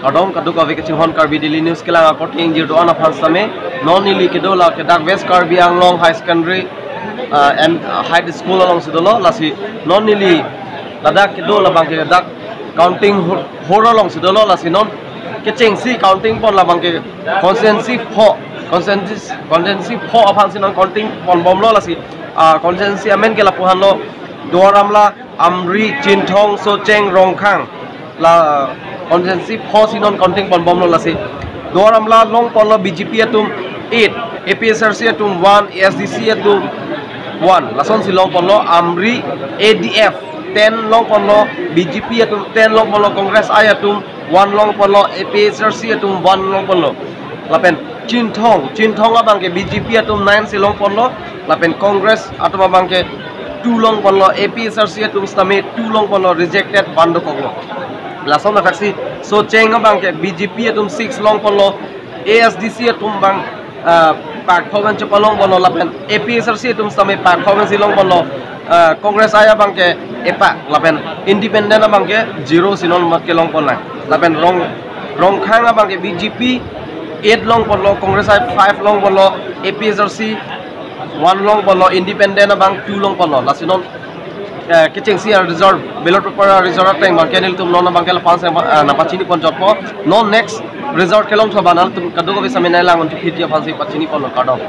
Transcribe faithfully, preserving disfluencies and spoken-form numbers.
Kardom kadokave kachinghon Karbi Daily News kelang akorte ingjir do-an aphan sitame, non neli kedo la ke dak West Karbi Anglong High Secondary, ah, and, ah, High School alongsi dolo, lasi non neli ladak kedo labang ke dak counting hall, hall alongsi dolo, lasi non kechengsi counting pon labang ke constituency pho, constituency, constituency pho aphansi non counting ponbomlo, lasi, ah, constituency amen ke lapu-an lo: Duar Amla, Amri, Chinthong, Socheng, Rongkhang. La constituency pho si non counting ponbomlo, lasi Duar Amla longponlo B J P atum eight, A P H L C atum one, A S D C atum one. Lasonsi longponlo. Amri A D F ten longponlo, B J P atum ten longponlo, Congress I atum one longponlo, A P H L C atum one longponlo. Lapen Chinthong, Chinthong abang ke B J P atum nine si longponlo, lapen Congress atum abang ke two longponlo, A P H L C atum sitame two longponlo, rejected, van dokoklo. Lason athaksi Socheng abang ke B J P atum six longponlo, A S D C atum abang, ah, pak pho pen chepalongponlo, lapen A P H L C atum sitame pak pho pensi longponlo, ah, Congress I abang ke epak, lapen independent abang ke zero si non mat kelongponlang. Lapen Rong, Rongkhang abang ke B J P eight longponlo, Congress I five longponlo, A P H L C one longponlo, independent abang two longponlo. Lasi non, eh, kechengsi a-result, ballot paper a-result ateng abang ke nelitum non abang ke lapu-an si, eh, nangpachini ponchotpo. Non next result kelongthu abang nangtum kadokave sitame nanglang-un-e, P T aphansi pachini ponlo, kardom.